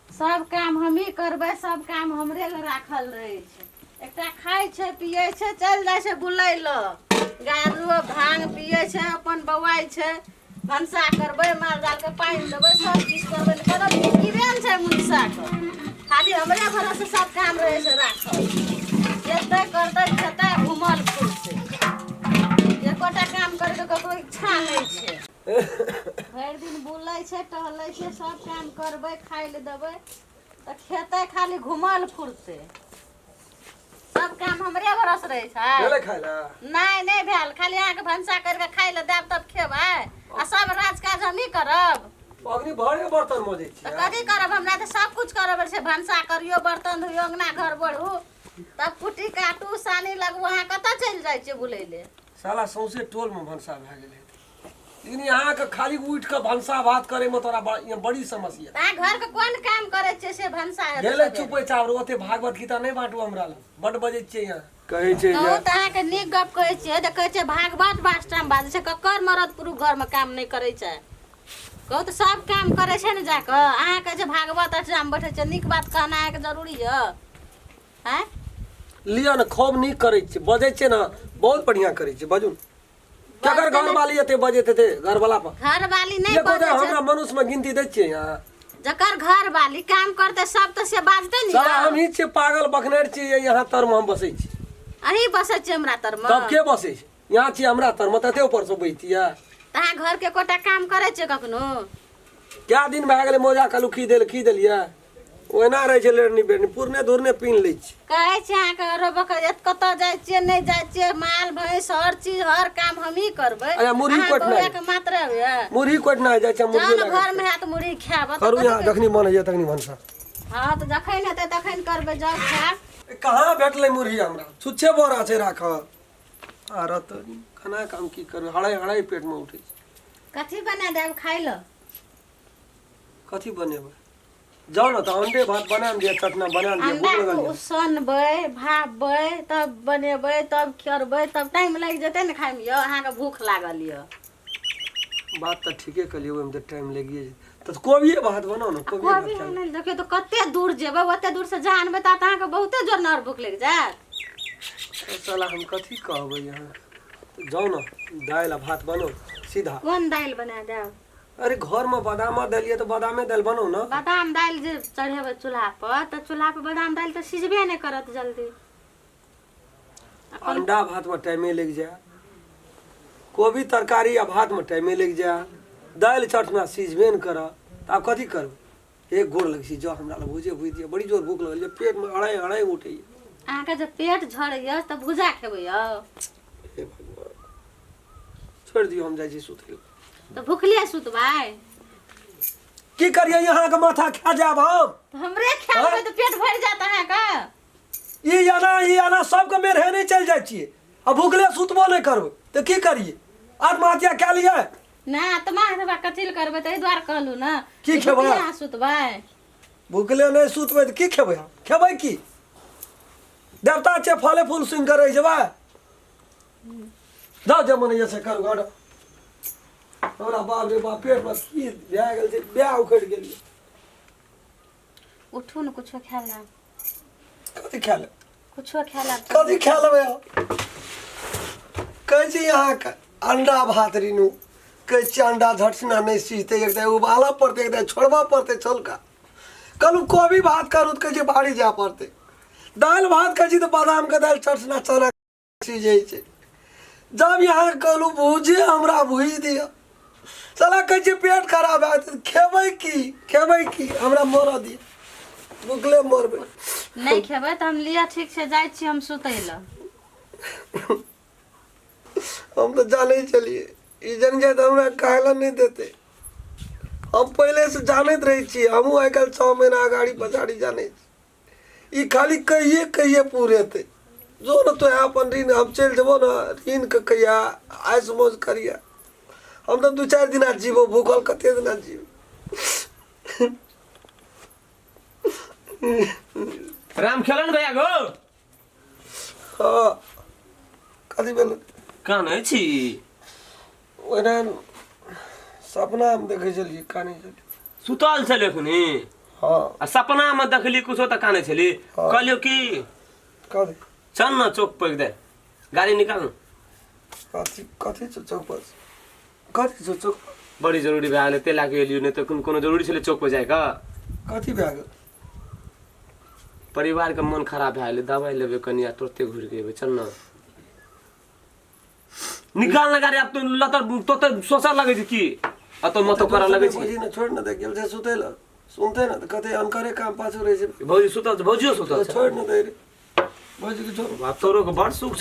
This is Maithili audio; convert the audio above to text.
सब काम हमही करबै, सब काम हमरे लए राखल रहै छै। एकटा खाइ छै, पियै छै, चलि जाइ छै बुलै लए, गारू भांग पियै छै, अपन बौआइ छै। भनसा करबै, माल जालके पानि देबै, सब किछु करबै, कोनो फिकिरे नहि छै मनुष्यके। खाली हमरे भरोसे सब काम रहै छै राखल। जेतै करतै, खेतै, घुमल फिरतै, एकोटा काम करैके ककरो इच्छा नहि छै। भरि दिन बुलै छै, टहलै छै। सब काम करबै, खाइ लए देबै तऽ खेतै, खाली घुमल फुरतै। सब काम हमरे भरोसे रहै छै। भेलै खाय लए? नहि, नहि भेल। खाली अहाँके भनसा करि कऽ खाइ लए देब तब खेबै, आ सब राज काज हमही करब। अग्नि भरे बर्तन मजै तऽ छियै। कथी करब? हमरा तऽ सब कुछ करऽ पड़ै छै। भनसा करियौ, बर्तन धोइयौ, अङ्गना घर बढ़ू, तब कुट्टी काटू, सानी लगबू। अहाँ कतऽ चलि जाइ छियै बुलै लए? साला सौंसे टोल में भनसा भए गेलै, लेकिन अहाँके खाली उठि कऽ भनसा भात करैमे तोरा बड़ी समस्या। तऽ अहाँ घरके कोन काम करै छियै से भनसा हेतै गेलै सबेरे? चुपै चावर, ओते भागवत गीता नहि बाँटू हमरा लग। बड्ड बजै छियै यहाँ, कहै छै कहू जे तऽ अहाँके नीक गप कहै छियै तऽ कहै छियै भागवत बास्टामे बाजै छै। ककर मरद पुरुष घरमे काम नहि करै छै? कहू तऽ, सब काम करै छै ने जाकऽ। अहाँ कहै छै भागवत अष्टजाम बैठै छै। नीक बात कहना अहाँके जरूरी यऽ? आँय? लिअ ने, खूब नीक करै छियै, बजै छियै ने, बहुत बढ़िआँ करै छियै। बाजू ने, केकर घरवाली एते बजैत हेतै घरवाला पर? घरवाली नहि एको बजै छै छै। हमरा मनुष्य में गिनती दै छियै यहाँ? जकर घरवाली काम करतै सब तऽ से बाजतै ने। साला यौ। हमही छियै पागल बकनेर छियै, यहाँ तर में हम बसै छी। अहीं बसै छियै हमरा तरमे? तब के बसै छै यहाँ? छियै हमरा तर में तऽ एते ऊपर से बैठतियै। तऽ अहाँ घरके एकोटा काम करै छियै कखनो? कए दिन भए गेलै मोजा कहलू की देल, की देलियै, ओहिना रहै छै। लेरनी बेरनी पुरने धुरने पीन लै छी। कहै छी अहाँके अरब कतऽ जाइ छियै, नहि जाइ छियै, माल भैंस हर चीज हर काम हमही करबै। अच्छा, मुरही अहाँ कोटना बौआके मात्र होइए। मुरही कोटना जाइ छै, मुरही जहन लए कऽ। घरमे हैत मुरही खायब तऽ करू यहाँ कथी? जखनी मन होइए तखनी भनसा। हँ, तऽ जखन हेतै तखन करबै, जाउ खायब। कहाँ भेटलै मुरही हमरा? छुच्छे बोरा छै राखल। आर तऽ खाना काम की करबै? हड़ाई हड़ाई पेटमे उठै छै। कथी बना देब खाइ लए? कथी बनेबै? जाउ ने तऽ अंडे भात बना दिअ, चटना बना दिअ, भूख अंडा लगल यऽ। उसनबै, भापबै, तब बनेबै, तब खरबै, तब टाइम लागि जेतै ने खाइमे। यौ, अहाँके भूख लागल यऽ। बात तऽ ठीके कहलियै, ओहिमे तऽ टाइम लागिए जेतै। तऽ कोबिए भात बनाउ ने, कोबिए भात कोबी खाय। आनै लए देखियौ तऽ कते दूर जेबै, ओते दूर से जा आनबै तऽ अहाँके बहुते जोर ने आओर भूख लागि जायत। साला हम कथी कहबै यहाँ? तऽ जाउ ने, दालि आ भात बनाउ सीधा। कोन दालि बना देब? अरे, घरमे बादाम दालि यऽ तऽ बादामे दालि बनाउ ने। बादाम दालि जे चढ़ेबै चूल्हा पर तऽ चूल्हा पर बादाम दालि तऽ सिझबे नहि करत जल्दी। अंडा भातमे टाइमे लागि जाय, कोबी तरकारी आ भातमे टाइमे लागि जाय, दालि चटना सिझबे नहि करत, तऽ आब कथी करबै? एक गोड़ लगै छी, जाउ हमरा लग भुजे भुजि दिअ, बड़ी जोर भूख लगल यऽ, पेटमे अड़ाइ अड़ाइ उठैए। अहाँके जे पेट झड़ैए तऽ भुजा खेबै यौ? हे भगवान, छोड़ि दियौ, हम जाइ छी सुतै लए। तऽ भुखले सुतबै? की करियै, अहाँके माथा खा जायब हम? तऽ हमरे खा लेबै तऽ पेट भरि जायत अहाँके। ई आना, ई आना, सबके मेरे नहि चलि जाइ छियै आ भुखले सुतबो नहि करबै तऽ की करियै? आत्महत्या कए लियै? नहि, आत्महत्या कथी लए करबै? ताहि दुआरे कहलहुँ ने की जे खेबै? भुखले अहाँ सुतबै? भुखले नहि सुतबै तऽ की खेबै हम? खेबै की? देवता छै, फले फूल सुनि कऽ रहि जेबै? जाउ, जे मन होइए से करू। घर हमरा बाप रे बाप, पेटमे की भए गेल छै, ब्याह उखड़ि गेल। उठू ने, कुछो खाय लेब। कथी खा लेब? कुछो खाय लेब। कथी खा लेबै हम? कहै छी अहाँके अंडा भात रीनू, कहै छी अंडा झटसिना नहि सिझतै, एक दाइ उबालऽ पड़तै, एक दाइ छोड़बऽ पड़तै छोलका। कहलहुँ कोबी भात करू तऽ कहै छै बाड़ी जाय पड़तै। दालि भात कहै छी तऽ बादामके दालि चटसिना चना सिझै छै। जब यहाँ कहलहुँ भूजे, हमरा भूजि दिअ, साला कहै छै पेट खराब भए जेतै। खेबै की? खेबै की? हमरा मरऽ दिअ, भुखले मरबै। नहि खेबै तऽ हम लिअ, ठीक छै, जाइ छी हम सुतै लए। हम तऽ जानै छलियै ई जन जाइत हमरा खाय लए नहि देतै। हम पहिलेसँ जानैत रहै छियै। हमहूँ आइ काल्हि 6 महीना अगाड़ी पछाड़ी जानै छी। ई खाली कहिए कहिए पुरेतै। जो ने तो अपन ऋण, हम चलि जेबो ने ऋणके कहिया आइस मौज करिया। हम तऽ 2-4 दिना जीबो, भूखल कते दिना जीब? राम खेलन भैया गो। हाँ, कथी भेल? कानै छी? ओहिना सपना हम देखै छलियै, कानै छलियै। सुतल छलै एखनी? हँ। आ सपना में देखली कुछो तऽ कानै छली। हाँ। कहलियो कि कथी? चल न चौक पर दे, गाड़ी निकाल न। कथी कथी छौ चौक पर? कथी छौ चौक पर? बड़ी जरूरी भए गेलै, ताहि लए कऽ एलियो, नहि तऽ कोनो कोनो जरूरी छलै चौक पर जाइके? कथी भए गेल? परिवारके मन खराब भए गेलै, दवाइ लेबै कनि आ तुरते घुरि के एबै। चल न, निकाल न गाड़ी। आब तो लतर तो तऽ सोचऽ लगै छै की आ तो मतो करऽ लगै छै। भौजी ने छोड़ि ने दे, गेल छै सुतै लए, सुनते ने तऽ कते अनकरे काम पाछू रहै छै। भौजी सुतल छै, भौजियो सुतल छै। छोड़ि ने दे रे भौजी के, छोड़। बाप, तोरो के बड़ सुख छै।